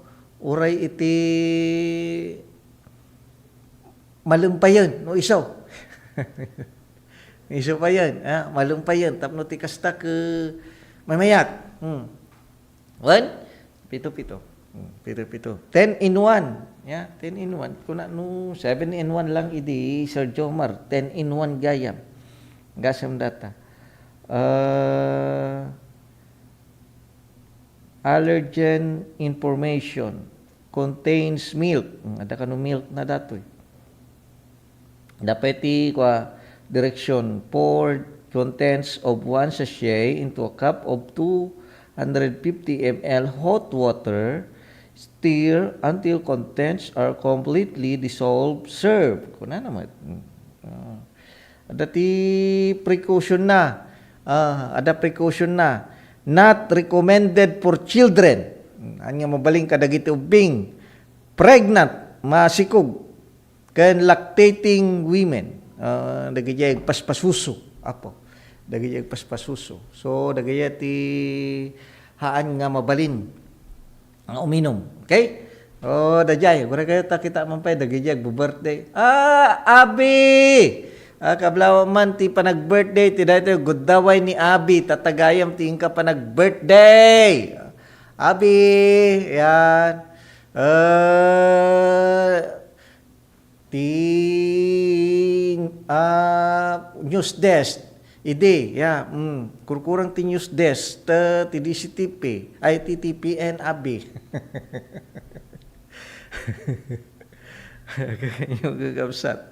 uray iti malumpayen, no isu. Isu payen, ah, malumpayen, tapno ti kasta ket maymayat. Hmm. Wen? Pito, pito. Hmm, pito, pito. Ten in one. Ya, ten in one. Kuna no seven in one lang idi, Sir Jomar. Ten in one gayam. Gasem data. Ah, allergen information contains milk. Hmm, adda kano milk na datoy. Dapay ti kua, direction, pour contents of one sachet into a cup of two hundred fifty M L hot water, stir until contents are completely dissolved, serve. Kunana met. Mm. Ah. Adda ti precaution na. Ah, adda precaution na. Not recommended for children. Mm, ania mabalin kadagiti ubbing, pregnant, masikog, ken lactating women, ah, dagiti agpaspasuso, Apo. Dagiti agpaspasuso. So, dagiti haan nga mabalin nga uminum. Okay? O, daydiay, uray kayo ta kita man pay, dagiti agbi-birthday. Ah, Abi! Ah, kablaw man ti panag-birthday, ti daytoy, guddaway ni Abi, tatagayam ti inka panag-birthday. Abi, yan. Eh, ti, ah, news desk. Idi, ya, mm, kurkurang ti news desk, ta, ti D C T P, ay, ti T P N, Abi. Kakabsat.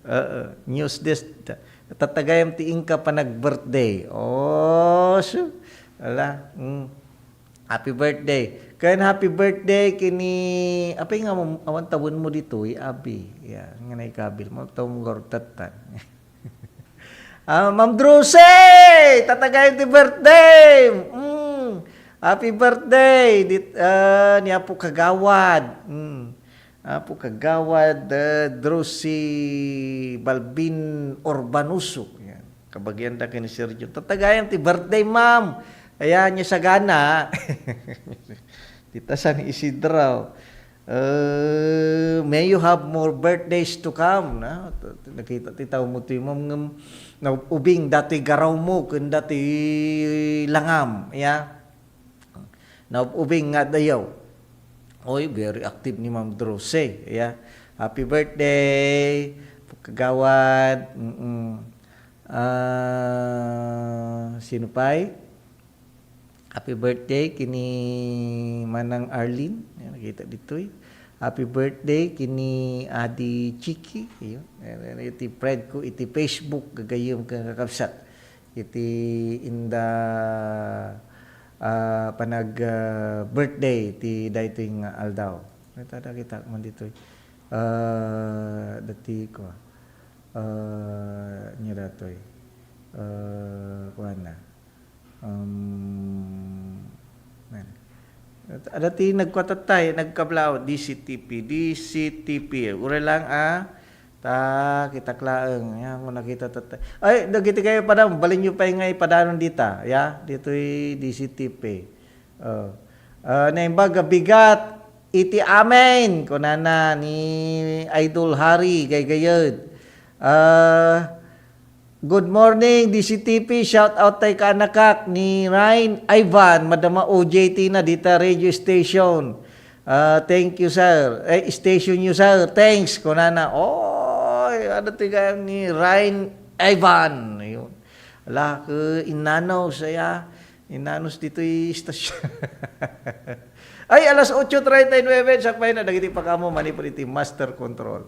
Oo, news desk. Ta-, tatagayam ti inka panag-birthday. Oh, su-, ala, mm. Happy birthday. Ken happy birthday kini, apay nga mam-, awan tawenmo ditoy, Abi. Ya, nga naikabil mo, tawenmo garud tattan. Ah, Ma'am Drusy! Tatagayam ti birthday! Mm. Happy birthday! Dit, ah, ni Apo Kagawad. Mm. Apo Kagawad, ah, Drusy Balbin Urbanoso. Yan. Kabagian da ken ni Sergio. Tatagayam ti birthday, ma'am. Ayan, nia sagana. Ti ta San Isidro. Eh, may you have more birthdays to come, na? Nakita ti tawmo ti ma'am ngem naubing dati garawmo ken dati langam, ya. Naub-ubing nga adayo. Oy, very active ni Ma'am Drose, ya. Happy birthday, kagawad. Mm-mm. Ah, sino pay? Happy birthday kini Manang Arlene. Ayan, nakita ditoy. Happy birthday kini Adi Chiki. Ayun. Ayan, ayan, iti friend ko, iti Facebook, gagayyem ken kakabsat. Iti inda, ah, panag, ah, birthday ti daytoy nga aldaw. Ita, nakita man ditoy. Ah, dati ko. Ah, nia datoy. Ah, kuana. Um, nan. Adda ti nagkuatattay, nagkablao, D C T P, D C T P. Uray lang, ah, ta, kitak laeng. Yan, mo nakita tattay. Ay, dagiti kayo padam, balin nyo pay nga ipadanon dita. Ya, ditoy D C T P. Oh. Ah, naimbag a bigat iti amin, kunana ni Idol Harry Gaygayed. Ah, Good morning, D C T P. Shout out tay kaanakak ni Ryan Ivan, madama O J T na dita radio station. Ah, thank you, sir. Eh, station you, sir. Thanks, kunana. Oy, ano ti gayam ni Ryan Ivan? Ayun. Ala, ke, innanos, aya. Innanos ditoy station. Ay, alas otso treinta y nueve, sakbay na dagiti pakaammo manipud iti master control.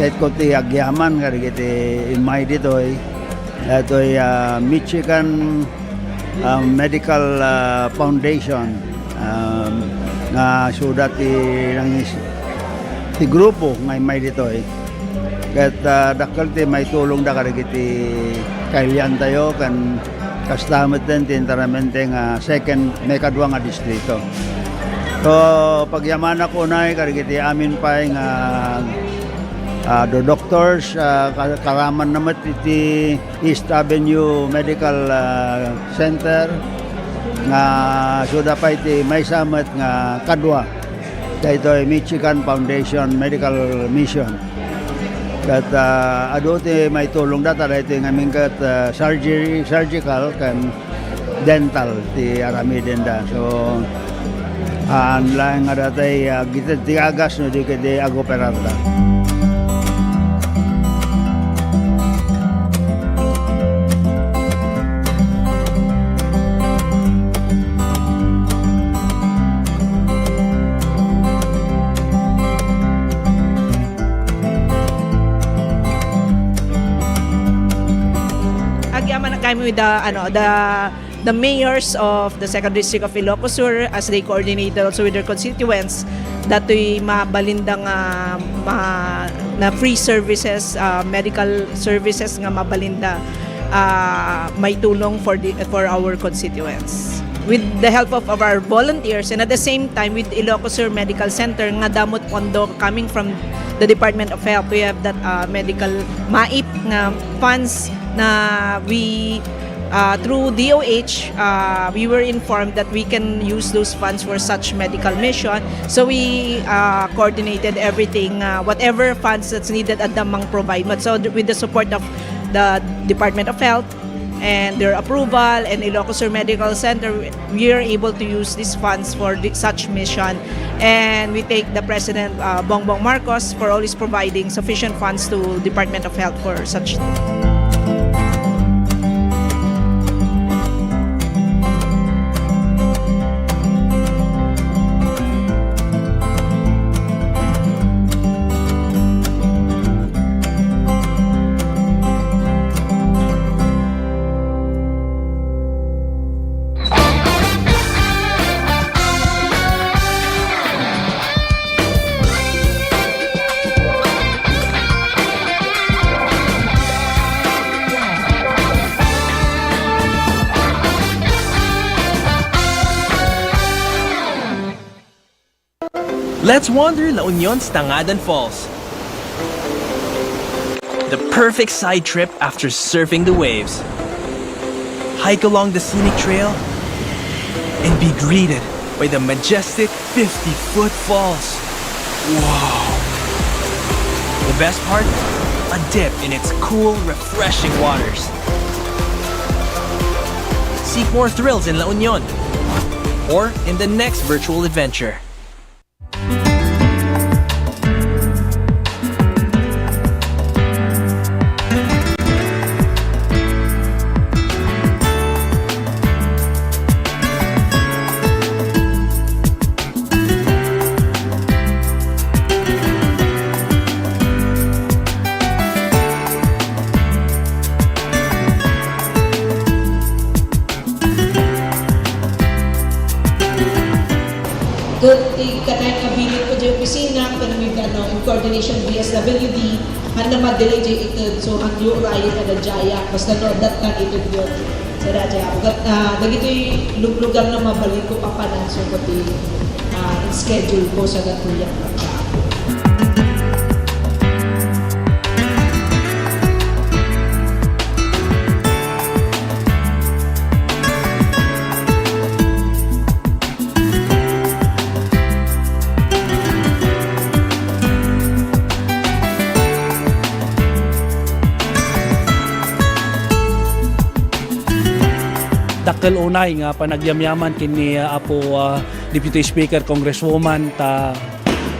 Ket ko ti agyaman kadagiti immay ditoy, datoy, ah, Michigan, ah, Medical, ah, Foundation, ah, nga suda ti nangis-, ti grupo nga immay ditoy. Ket, ah, dakkel ti maitulongda kadagiti kailiantayo ken kasta metten ti enteramente nga second, maikadua nga distrito. So, pagyamanak unay kadagiti amin pay nga, ah, do doctors, ah, ka-, karamanna met iti East Avenue Medical, ah, Center nga suda pay ti maysa met nga kadua daytoy Michigan Foundation Medical Mission. Ket, ah, adu ti maitulongda ta daytoy ngamin ket, ah, surgery, surgical ken dental ti aramidenda. So, haan laeng nga datay, ah, agited ti agas no di ketdi agoperarda. Agyaman kami with the, ano, the, the mayors of the Second District of Ilocos Sur as they coordinated also with their constituents, datoy mabalinda nga ma-, na free services, ah, medical services nga mabalinda, ah, maitulong for the, for our constituents. With the help of, of our volunteers and at the same time with Ilocos Sur Medical Center nga damo ti pondo coming from the Department of Health. We have that, uh, medical MAIP nga funds na we, uh, through D O H, uh, we were informed that we can use those funds for such medical mission. So we, uh, coordinated everything, uh, whatever funds that's needed, adda mang-provide. But so th-, with the support of the Department of Health, and their approval and Ilocos Sur Medical Center, we are able to use these funds for the, such mission. And we thank the President, uh, Bongbong Marcos for always providing sufficient funds to Department of Health for such. Let's wander La Union's Tangadan Falls. The perfect side trip after surfing the waves. Hike along the scenic trail and be greeted by the majestic fifty-foot falls. Wow! The best part? A dip in its cool, refreshing waters. Seek more thrills in La Union or in the next virtual adventure. with, ano, in coordination with D S W D, haan a ma-delay jay ited, so haan yo rayen a daydiay. Basta no, dattan ited yo. Sara jay, ah, dagitoy luglugar na mabalinko papananso ko ti, ah, schedule ko sa datoy a program. Dakkel unay nga panagyamyaman ken ni, ah, Apo, ah, Deputy Speaker, Congresswoman, ta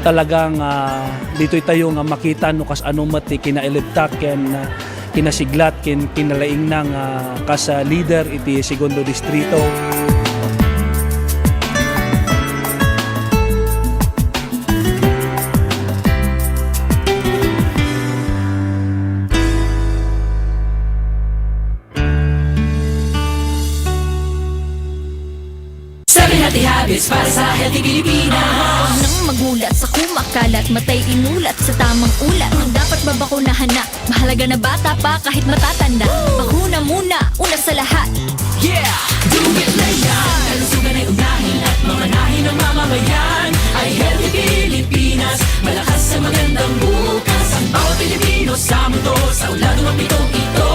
talagang, ah, ditoy tayo nga makita no kasano met ti kinailibtak ken, ah, kinasiglat ken kinalaingna nga kas, ah, leader iti Segundo Distrito. Seven Healthy Habits para sa Healthy Pilipinas. Nang magulat sa kumakalat, matay inulat sa tamang ulat. Dapat babakunahan na. Mahalaga na bata pa kahit matatanda. Bakuna muna, una sa lahat. Yeah! Do it na yan! Kalusugan ay unahin at mamanahin ng mamamayan. Ay Healthy Pilipinas, malakas sa magandang bukas. Ang bawat Pilipino sa mundo, sa ulado ng pitong ito.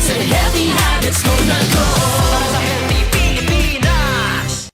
Sa Healthy Habits ko na to. Para sa Healthy Pilipinas!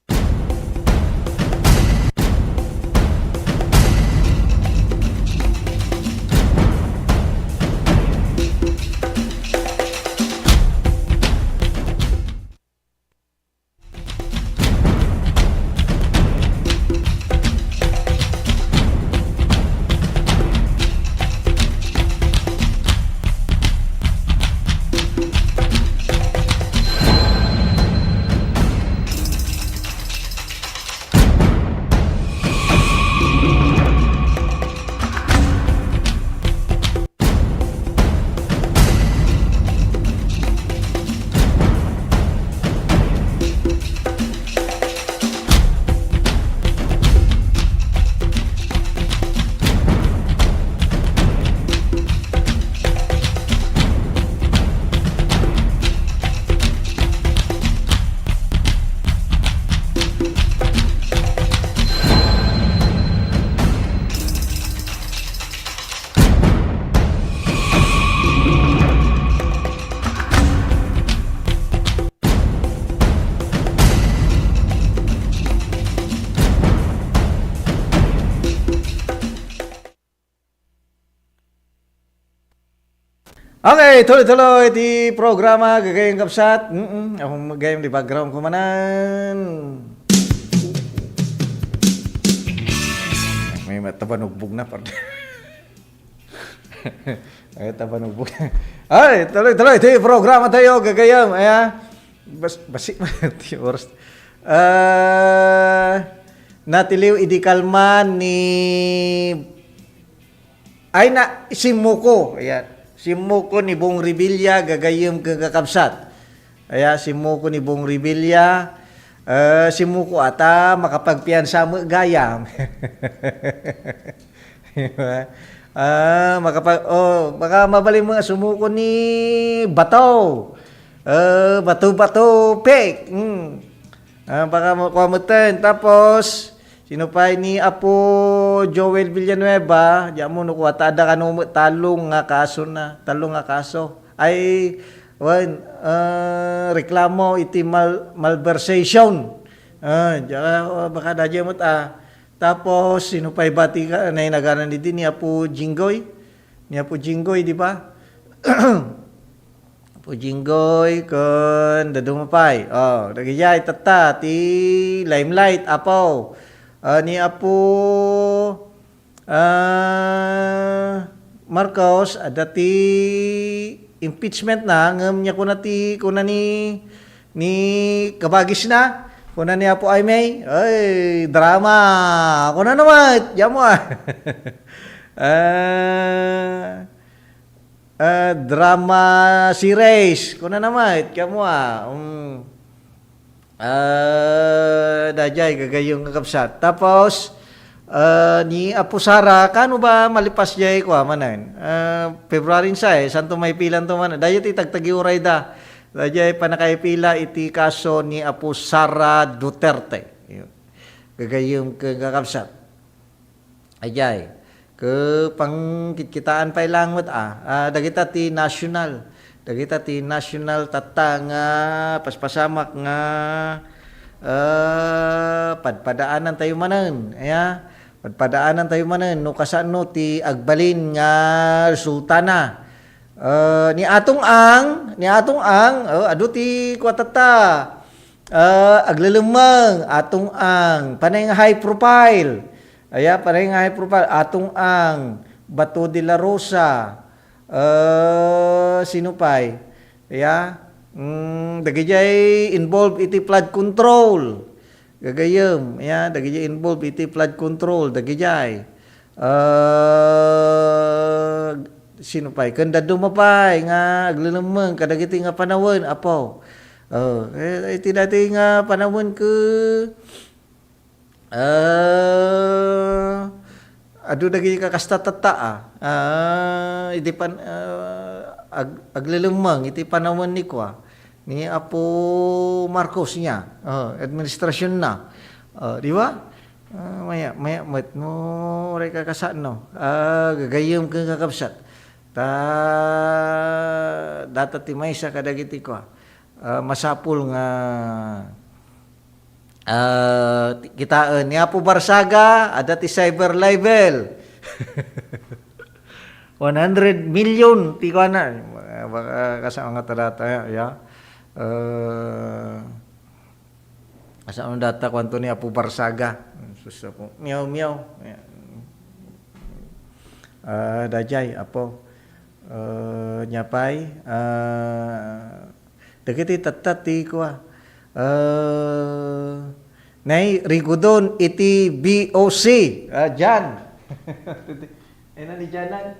Okay, tuloy-tuloy ti programa, gagayyem, kabsat. Mm-mm, ako gagayyem ti background ko manen. May matabanugbog na, pardon. Ay, tabanugbog. Ay, tuloy-tuloy ti programa tayo, gagayyem. Aya, bas-, basi, ti oras. Ah, natiliw idi kalman ni Ay na, simmuko. Ayan. Simmuko ni Bong Revilla, gagayyem ken kakabsat. Ayan, simmuko ni Bong Revilla. Eh, simmuko ata, makapagpiansa met gayam. Di ba? Ah, makapag-, oh, baka mabalin mo nga sumuko ni Bato. Eh, Bato, Bato, Pek. Hmm. Ah, baka mo-, kuha mo ten. Tapos, sino pay ni Apo Joel Villanueva? Di mo no kuha, ta adda kano met tallo nga kaso na, tallo nga kaso. Ay, wen, ah, reklamo iti mal-, malversation. Ah, di, ah, baka daydiay met, ah. Tapos, sino pay bati ka, nainaganan idi ni Apo Jinggoy? Ni Apo Jinggoy, di ba? Apo Jinggoy ken dadduma pay. Oh, dagijay tatta ti limelight, Apo. Ah, ni Apo, ah, Marcos, adda ti impeachment na, ngem nia kuna ti, kuna ni, ni kabagisna, kuna ni Apo Aimee, ay, drama. Kuna naman, diyan mo, ah. Ah, ah, drama series. Kuna naman, kamo, ah. Mm. Ah, daydiay, gagayyem nga kabsat. Tapos, Ah, ni Apo Sara, kano ba malipas jay kua manen? Ah, February sa, eh, santo maipilanto manen. Dayta ti tagtagiuray da. Dayjay pannakaipila iti kaso ni Apo Sara Duterte. Yun. Gagayyem ken kakabsat. Ajay. Ke pangkitkitaan pay langet, ah. Ah, dagita ti national. Dagita ti national tatta nga paspasamak nga, ah, padpadaanan tayo manen. Aya, padpadaanan tayo manen. No kasano ti agbalin nga resultana. Ah, ni Atong Ang, ni Atong Ang, oh, adu ti kua tatta. Ah, aglelemmeng, Atong Ang, panay nga high profile. Aya, panay nga high profile, Atong Ang, Bato de la Rosa, ah, sino pay? Aya, mm, dagijay involved iti flood control. Gagayem, aya, dagijay involved iti flood control, dagijay. Ah, sino pay? Ken dadduma pay nga aglelemmeng kadagiti nga panawen, Apo. Oh, eh, iti dati nga panawen ke, ah, adu dagiti kakasta tatta, ah. Ah, idi pan-, ah, ag-, aglelemmeng iti panawen ni kua, ni Apo Marcos niya, oh, administrasyonna. Oh, di ba? Ah, maya, maya met no, uray kakasano. Ah, gagayyem ken kakabsat. Ta, data ti maysa kadagiti kua. Ah, masapul nga, ah, ti-, kitaen ni Apo Barsaga, adda ti cyber libel. One hundred million ti kuana. Baka, baka kasama nga ta data, ya. Ah, Asa on data kuanto ni Apo Barsaga? Sus, Apo. Miyaw, miyaw. Ah, dayjay, Apo. Ah, nia pay, ah, dagiti tatta ti kua. Ah, nay, rigudon iti B O C. Ah, Jan. Ay na ni Janan.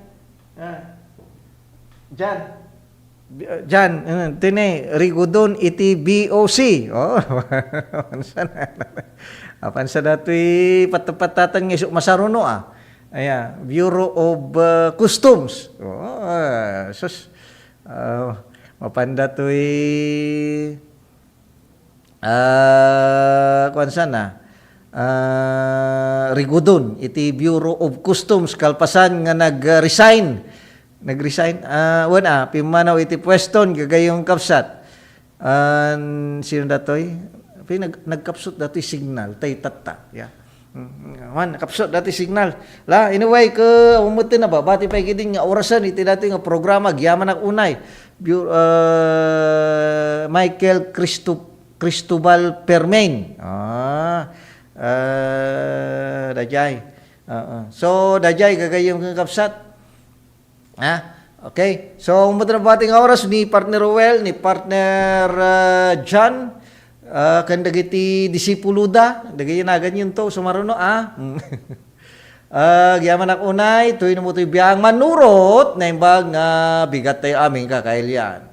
Ah. Jan. Bi-, ah, Jan, eh, tini, rigudon iti B O C. Oh, apansa na. Apansa datoy patpatatan nga isu masaruno, ah. Aya, Bureau of, ah, Customs. Oh, ah, sus. Ah, mapan datoy ah, kuan sana, ah, rigudon iti Bureau of Customs kalpasan nga nag-resign. Nag-resign, ah, wen, ah, pimmanaw iti pueston, gagayyem kakabsat. An, sino datoy? Pin-, nag-, nagkapsut datoy signal, tay tatta, ya. Mm, man, nakapsut datoy signal. La, anyway, ke, awan met ti nababati pay ketdin nga orasen iti datoy nga programa, agyamanak unay. Bu-, ah, Michael Cristo-, Cristobal Permain. Ah, ah, dayjay. Oo. So, dayjay, gagayyem ken kakabsat. Ha? Okay. So, umabot na bati nga oras ni Partner Roel, ni Partner, ah, John, ah, ken dagiti disipuloda, dagiti naganyo to, sumaruno, ah. Ah, agyamanak unay, toy no toy biang manurot, naimbag nga bigat tayo amin kakailian.